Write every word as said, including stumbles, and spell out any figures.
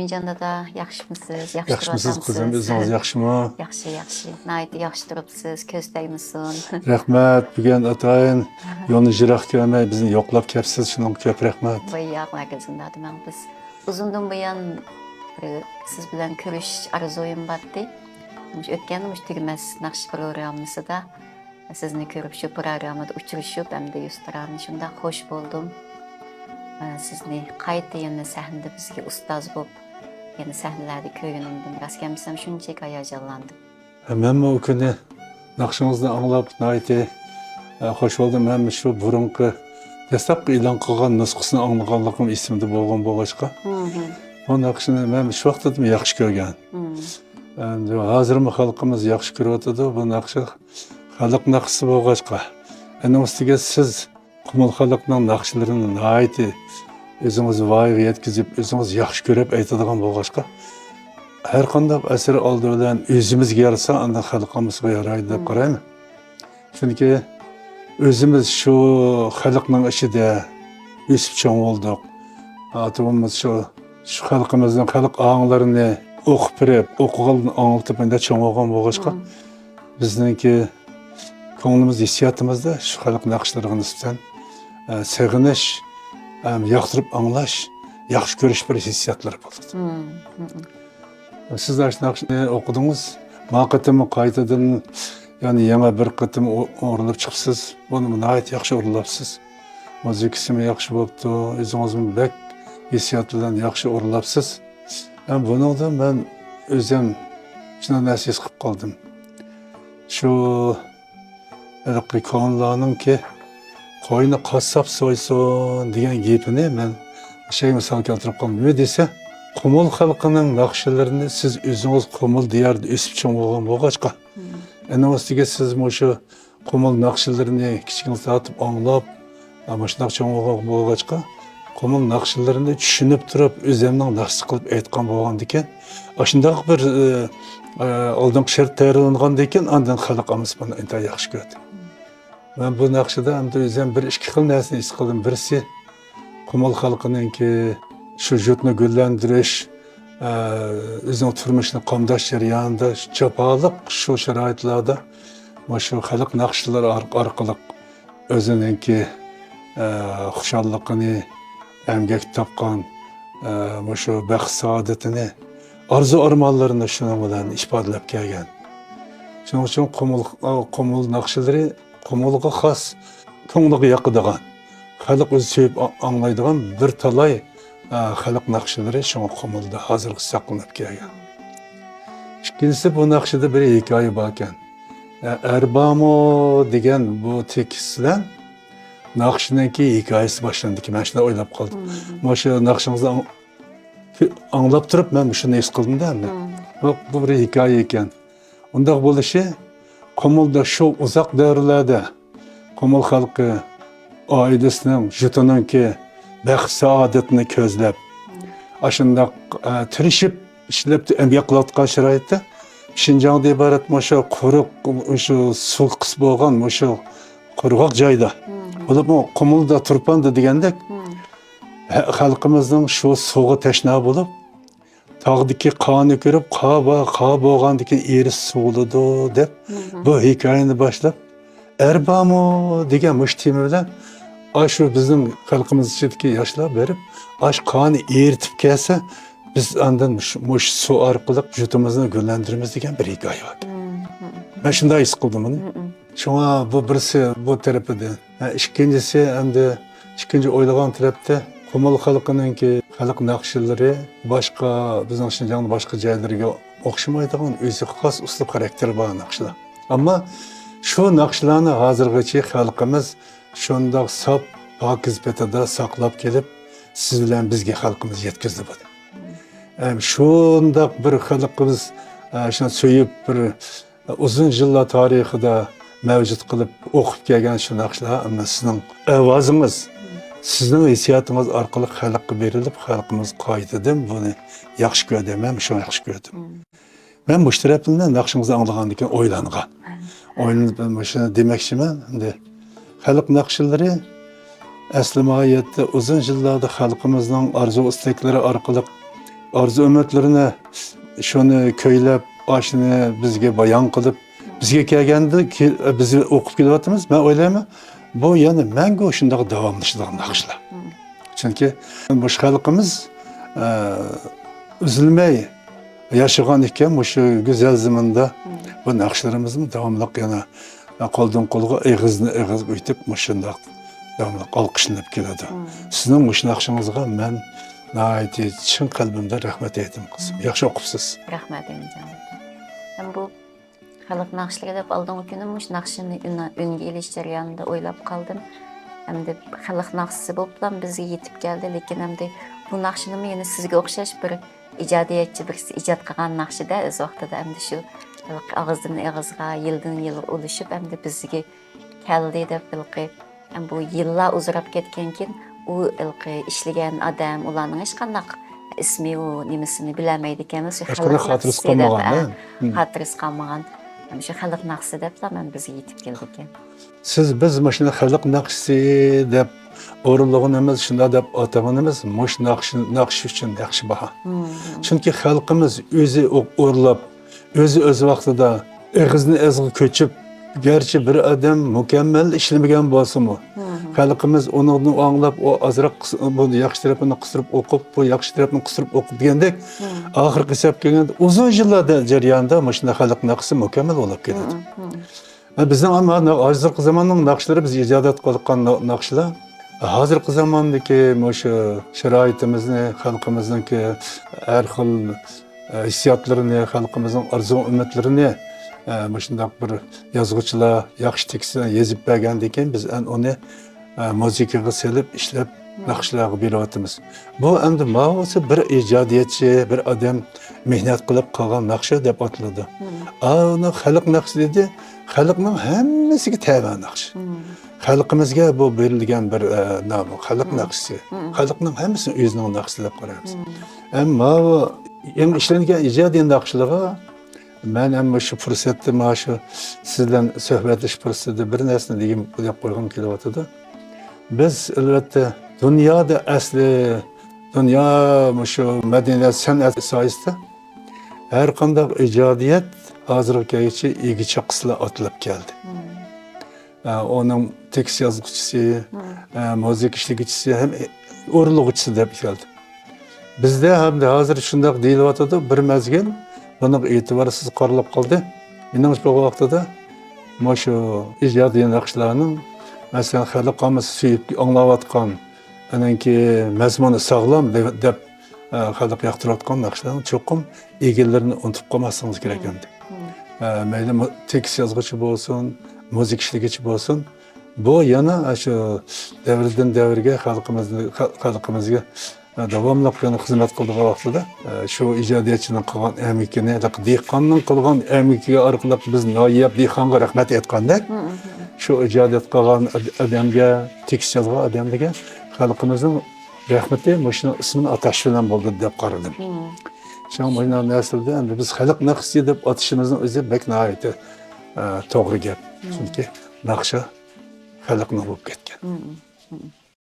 ئەمىنجان دادا، ياخشىمۇسىز؟ ياخشى ياخشىمۇسىز تۇرۇۋاتامسىز؟ قىزىم، ئۆزىڭىز ياخشىمۇ؟ ياخشى، ياخشى. ناھايىتى ياخشى تۇرۇپسىز. كۆز تەگمىسۇن. رەھمەت، بۈگۈن ئاتايىن يولنى يىراق كۆرمەي بىزنى يوقلاپ كەپسىز، شۇنىڭغا كۆپ رەھمەت. ۋاي ياق، مەركەزىمدە دېمەڭ، بىز ئۇزۇندىن بۇيان بىر سىز بىلەن كۆرۈشۈش ئارزۇيۇم بارتى. مۇشۇ ئۆتكەندە مۇشۇ تۈگىمەس ناخشا پروگراممىسىدا سىزنى كۆرۈپ، شۇ پروگراممىدا ئۇچرىشىپ، ئەمدى يۈز تارانى شۇنداق خوش بولدۇم. ئە، سىزنى قايتا يەنە سەھنىدە بىزگە ئۇستاز بولۇپ، يەنە سەھنىلەردە كۆرگىنىمدىن راست گەپ دېسەم، شۇنچىلىك ھاياجانلاندىم. مەنمۇ ئۇ كۈنى ناخشىڭىزنى ئاڭلاپ، ناھايىتى، ئە، خوش بولدۇم. مەن شۇ بۇرۇنقى دەسلەپكى ئېلان قىلغان نۇسخىسىنى ئاڭلىغانلىقىم ئېسىمدە بولغان بولغاچقا، مم. بۇ ناخشىنى مەن شۇ ۋاقىتتىمۇ ياخشى كۆرگەن. مم. ئەمدى ھازىرمۇ خەلقىمىز ياخشى كۆرۈۋاتىدۇ. بۇ ناخشا خەلق ناخشىسى بولغاچقا، ئەنە ئۈستىگە سىز قۇمۇل خەلقنىڭ ناخشىلىرىنى ناھايىتى ئۆزىڭىز ۋايىغا يەتكۈزۈپ، ئۆزىڭىز ياخشى كۆرۈپ ئېيتىدىغان بولغاچقا، ھەر قانداق ئەسەر ئالدى بىلەن ئۆزىمىزگە يارىسا، ئاندىن خەلقىمىزغا يارايدۇ دەپ قارايمەن. چۈنكى ئۆزىمىز شۇ خەلقنىڭ ئىچىدە ئۆسۈپ چوڭ بولدۇق. ئاتا-بوۋىمىز شۇ، شۇ خەلقىمىزنىڭ خەلق ئاھاڭلىرىنى ئوقۇپ بېرىپ، ئوقۇغانلىرىنى ئاڭلىتىپ، مۇنداق چوڭ بولغان بولغاچقا، بىزنىڭكى كۆڭلىمىز، ھېسسىياتىمىزدا شۇ خەلق ناخشىلىرىغا نىسبەتەن، ئە، سېغىنىش، ئەم، ياقتۇرۇپ ئاڭلاش، ياخشى كۆرۈش بىر ھېسسىياتلىرى بولىدۇ. سىز ئاشۇ ناخشىنى ئوقۇدىڭىز. ما قېتىم قايتىدىن، يەنى يېڭى بىر قېتىم ئو-، ئورۇنلاپ چىقىپسىز. بۇنى ناھايىتى ياخشى ئورۇنلاپسىز. مۇزىكىسىمۇ ياخشى بوپتۇ. ئۆزىڭىزمۇ بەك ھېسسىيات بىلەن ياخشى ئورۇنلاپسىز. ھەم بۇنىڭدا مەن ئۆزۈم شۇنداق نەرسە ھېس قىلىپ قالدىم. شۇ ھېلىقى كونىلارنىڭكى «قوينى قاسساپ سويسۇن» دېگەن گېپىنى مەن شەيگە مىسال كەلتۈرۈپ قالدىم. نېمە دېسە، قۇمۇل خەلقىنىڭ ناخشىلىرىنى سىز ئۆزىڭىز قۇمۇل دىيارىدا ئۆسۈپ چوڭ بولغان بولغاچقا، ئەنە ئۆستىگە سىز مۇشۇ قۇمۇل ناخشىلىرىنى كىچىكىڭىزدىن تارتىپ ئاڭلاپ، مۇشۇنداق چوڭ بولغان بولغاچقا، قۇمۇل ناخشىلىرىنى چۈشىنىپ تۇرۇپ، ئۆزۈمنىڭ ناخشىسى قىلىپ ئېيتقان بولغاندىكىن، ئاشۇنداق بىر، ئە، ئە، ئالدىنقى شەرت تەييارلانغاندىن كېيىن، ئاندىن خەلق ئاممىسى بۇنى ئىنتايىن ياخشى كۆردى. مەن بۇ ناخشىدا ئەمدى ئۆزۈم بىر ئىككى خىل نەرسىنى ھېس قىلدىم. بىرسى، قۇمۇل خەلقىنىڭكى شۇ يۇرتنى گۈللەندۈرۈش، ئە، ئۆزىنىڭ تۇرمۇشىنى قامداش جەريانىدا شۇ جاپالىق شۇ شارائىتلاردا مۇشۇ خەلق ناخشىلىرى ئار-، ئارقىلىق ئۆزىنىڭكى، ئە، خۇشاللىقىنى، ئەمگەك تاپقان، ئە، مۇشۇ بەخت سائادىتىنى، ئارزۇ ئارمانلىرىنى شۇنىڭ بىلەن ئىپادىلەپ كەلگەن. شۇنىڭ ئۈچۈن قۇمۇل، قۇمۇل ناخشىلىرى قۇمۇلغا خاس، كۆڭلىگە ياقىدىغان، خەلق ئۆزى سۆيۈپ ئا-، ئاڭلايدىغان بىر تالاي، ئە، خەلق ناخشىلىرى شۇڭا قۇمۇلدا ھازىرغىچە ساقلىنىپ كەلگەن. ئىككىنچىسى، بۇ ناخشىدا بىر ھېكايە باركەن. ئە، «ئەر بارمۇ» دېگەن بۇ تېكىست بىلەن ناخشىنىڭكى ھېكايىسى باشلىنىدىكەن. مەن شۇنداق ئويلاپ قالدىم. مم. مانا شۇ ناخشىڭىزنى ئاڭ-، ئاڭلاپ تۇرۇپ مەن مۇشۇنى ھېس قىلدىم-دە ئەمدى. مم. بۇ، بۇ بىر ھېكايە ئىكەن. ئۇنداق بولۇشى، قۇمۇلدا شۇ ئۇزاق دەۋرلەردە قۇمۇل خەلقى ئائىلىسىنىڭ، جۇتىنىڭكى بەخت سائادىتىنى كۆزلەپ، ئاشۇنداق، ئە، تىرىشىپ ئىشلەپ ئەمگەك قىلىۋاتقان شارائىتتا، شىنجاڭدا ئىبارەت مۇشۇ قۇرۇق، مۇشۇ سۇ قىس بولغان مۇشۇ قۇرغاق جايدا، بولۇپمۇ قۇمۇلدا، تۇرپاندا دېگەندەك، ھە، خەلقىمىزنىڭ شۇ سۇغا تەشنا بولۇپ، تاغدىكى قارنى كۆرۈپ، قار بار، قار بولغاندىكىن ئېرىس سۇغىلىدۇ دەپ، بۇ ھېكايىنى باشلاپ، «ئەر بارمۇ» دېگەن مۇشۇ تېما بىلەن ئاشۇ بىزنىڭ خەلقىمىز ئىچىدىكى ياشلار بېرىپ، ئاشۇ قارنى ئېرىتىپ كەلسە، بىز ئاندىن مۇشۇ، مۇشۇ سۇ ئارقىلىق جۇتىمىزنى گۈللەندۈرىمىز دېگەن بىر ھېكايە بار. مەن شۇنداق ھېس قىلدىم بۇنى. شۇڭا بۇ بىرسى بۇ تەرىپىدىن. ھە، ئىككىنچىسى، ئەمدى ئىككىنچى ئويلىغان تەرەپتە قۇمۇل خەلقىنىڭكى خەلق ناخشىلىرى باشقا، بىزنىڭ شىنجاڭنىڭ باشقا جايلىرىغا ئوخشىمايدىغان ئۆزىگە خاس ئۇسلۇب خاراكتېرى بار ناخشىلار. ئەمما شۇ ناخشىلارنى ھازىرغىچە خەلقىمىز شۇنداق ساپ، پاكىز پېتىدا ساقلاپ كېلىپ، سىز بىلەن بىزگە خەلقىمىز يەتكۈزدى بۇنى. ئەم، شۇنداق بىر خەلقىمىز، ئە، شۇنى سۆيۈپ، بىر ئۇزۇن يىللار تارىخىدا مەۋجۇت قىلىپ ئوقۇپ كەلگەن شۇ ناخشىلار، ئەمما سىزنىڭ ئاۋازىڭىز، سىزنىڭ ھېسسىياتىڭىز ئارقىلىق خەلققە بېرىلىپ، خەلقىمىز قايتىدىن بۇنى ياخشى كۆردى. مەن شۇنى ياخشى كۆردۈم. مەن مۇشۇ تەرەپتىن ناخشىڭىزنى ئاڭلىغاندىن كېيىن ئويلانغان. ئويلىنىپ، مەن مۇشۇنى دېمەكچىمەن. ئەمدى خەلق ناخشىلىرى ئەسلى ماھىيەتتە ئۇزۇن يىللاردا خەلقىمىزنىڭ ئارزۇ-ئىستەكلىرى ئارقىلىق ئارزۇ-ئۈمىدلىرىنى، شۇنى كۈيلەپ، ئاشۇنى بىزگە بايان قىلىپ، بىزگە كەلگەندە، كى-، بىز ئوقۇپ كېلىۋاتىمىز. مەن ئويلايمەن، بۇ يەنە مەڭگۈ شۇنداق داۋاملىشىدىغان ناخشىلار. مم. چۈنكى مۇشۇ خەلقىمىز، ئە، ئۈزۈلمەي ياشىغان ئىكەن، مۇشۇ گۈزەل زېمىندا مم. بۇ ناخشىلىرىمىزمۇ داۋاملىق يەنە قولدىن قولغا، ئېغىزدىن ئېغىزغا ئۆتۈپ، مۇشۇنداق داۋاملىق ئالقىشلىنىپ كېلىدۇ. مم. سىزنىڭ مۇشۇ ناخشىڭىزغا مەن ناھايىتى چىن قەلبىمدىن رەھمەت ئېيتىمەن، قىزىم. مم. ياخشى ئوقۇپسىز. رەھمەت، ئىمىنجان ئاكا. ھەم بۇ خەلق ناخشىلىرى دەپ ئالدىنقى كۈنى مۇشۇ ناخشىنى ئۈن-، ئۈنگە ئېلىش جەريانىدا ئويلاپ قالدىم. ئەمدى خەلق ناخشىسى بولۇپلا بىزگە يېتىپ كەلدى، لېكىن ئەمدى بۇ ناخشىنىمۇ يەنە سىزگە ئوخشاش بىر ئىجادىيەتچى بىرسى ئىجاد قىلغان ناخشىدا، ئۆز ۋاقتىدا ئەمدى شۇ خەلق ئاغزىدىن ئېغىزغا، يىلدىن يىلغا ئۇلىشىپ، ئەمدى بىزگە كەلدى دەپ ھېلىقى، ئەم، بۇ يىللار ئۇزىراپ كەتكەنكىن، ئۇ ھېلىقى ئىشلىگەن ئادەم، ئۇلارنىڭ ھېچقانداق ئىسمى، ئۇ نېمىسىنى بىلەلمەيدىكەنمىز. شۇ ھېچقانداق خەلق خاتىرىسى ناخشىسى دەپ، قالمىغان، ئە، ھە؟ مم. خاتىرىسى قالمىغان. ھەم شۇ خەلق ناخشىسى دەپلا مەن بىزگە يېتىپ كېلىدىكەن. سىز، بىز مۇشۇنى خەلق ناخشىسى دەپ ئورۇنلىغىنىمىز، شۇنداق دەپ ئاتىغىنىمىز مۇشۇ ناخشا، ناخشا ئۈچۈن ياخشى باھا. مم. چۈنكى خەلقىمىز ئۆزى ئو-، ئورلاپ، ئۆزى ئۆز ۋاقتىدا ئېغىزدىن ئېغىزغا كۆچۈپ، گەرچە بىر ئادەم مۇكەممەل ئىشلىمىگەن بولسىمۇ، مم. خەلقىمىز ئۇنىڭدىن ئاڭلاپ، ئۇ ئازراق قىس-، بۇ ياخشى تەرىپىنى قىستۇرۇپ ئوقۇپ، بۇ ياخشى تەرەپنى قىستۇرۇپ ئوقۇپ دېگەندەك، مم. ئاخىرقى ھېساب كەلگەندە ئۇزۇن يىللار دە-، جەريانىدا مۇشۇنداق خەلق ناخشىسى مۇكەممەل بولۇپ كېلىدۇ. مم، مم. ھە، بىزنىڭ ئەمما ھازىرقى زاماننىڭ ناخشىلىرى، بىز ئىجادىيەت قىلىۋاتقان نا-، ناخشىلار ھازىرقى زاماندىكى مۇشۇ شارائىتىمىزنى، خەلقىمىزنىڭكى ھەر خىل، ئە، ھېسسىياتلىرىنى، خەلقىمىزنىڭ ئارزۇ-ئۈمىدلىرىنى، ئە، مۇشۇنداق بىر يازغۇچىلار ياخشى تېكىستنى يېزىپ بەرگەندىن كېيىن، بىز ئەن-، ئۇنى، ئە، مۇزىكىغا سېلىپ ئىشلەپ، مم. ناخشىلارغا بېرىۋاتىمىز. بۇ ئەمدى ماۋۇسى بىر ئىجادىيەتچى، بىر ئادەم مېھنەت قىلىپ قىلغان ناخشا دەپ ئاتىلىدۇ. مم. ئاۋۇنى خەلق ناخشىسى دېدى، خەلقنىڭ ھەممىسىگە تەۋە ناخشا. مم. خەلقىمىزگە بۇ بېرىلگەن بىر، ئە، نام، خەلق مم. ناخشىسى. مم. خەلقنىڭ ھەممىسى ئۆزىنىڭ ناخشىسى دەپ قارايمىز. مم. ئەمما ماۋۇ يېڭى ئىشلەنگەن ئىجادىي ناخشىلىرىغا مەن ھەم مۇشۇ پۇرسەتتە مانا شۇ سىز بىلەن سۆھبەتلىشىش پۇرسىتىدە بىر نەرسىنى دېگۈم، دەپ قويغۇم كېلىۋاتىدۇ. بىز، ئەلۋەتتە، دۇنيادا ئەسلى، دۇنيا مۇشۇ مەدەنىيەت، سەنئەت ساھەسىدە ھەر قانداق ئىجادىيەت ھازىرغا كەلگۈچە ئىگە چاقىسىلا ئاتىلىپ كەلدى. مم. ئە، ئۇنىڭ تېكىست يازغۇچىسى، مم. ئە، مۇزىكا ئىشلىگۈچىسى ھەم ئورۇنلىغۇچىسى دەپ كەلدى. بىزدە ھەم ھازىر شۇنداق دېيىلىۋاتىدۇ، بىر مەزگىل بۇنىڭغا ئېتىبارسىز قارىلىپ قالدى. مېنىڭچە بۇ ۋاقتىدا مۇشۇ ئىجادىي ناخشىلارنىڭ، مەسىلەن، خەلقىمىز سۆيۈپ ئاڭلاۋاتقان، ئانىڭكى مەزمۇنى ساغلام دەپ، دەپ، ئە، خەلق ياقتۇرۇۋاتقان ناخشىلارنىڭ چوقۇم ئىگىلىرىنى ئۇنتۇپ قالماسلىقىمىز كېرەك ئەمدى. مم. ئە، مەيلى مۇ-، تېكىست يازغۇچى بولسۇن، مۇزىكا ئىشلىگۈچى بولسۇن، بۇ يەنە شۇ دەۋردىن دەۋرگە خەلقىمىزنى، خە-، خەلقىمىزگە، ئە، داۋاملىق يەنە خىزمەت قىلىدىغان ۋاقتىدا، ئە، شۇ ئىجادىيەتچىنىڭ قىلغان ئەمگىكىنى، دېھقاننىڭ قىلغان ئەمگىكى ئارقىلىق بىز ناھىيە دېھقانغا رەھمەت ئېيتقاندەك، مم، مم. شۇ ئىجادىيەت قىلغان ئاد-، ئادەمگە، تېكىست يازغان ئادەمگە خەلقىمىزنىڭ رەھمىتى مۇشۇنىڭ ئىسمىنى ئاتاش بىلەن بولدى دەپ قارىدىم. مم. شۇڭا مۇشۇنداق نەرسىلەردە ئەمدى بىز خەلق ناخشىسى دەپ ئاتىشىمىزنىڭ ئۆزى بەك ناھايىتى، ئە، توغرا گەپ. مم. چۈنكى ناخشا خەلقنىڭ بولۇپ كەتكەن. مم، مم.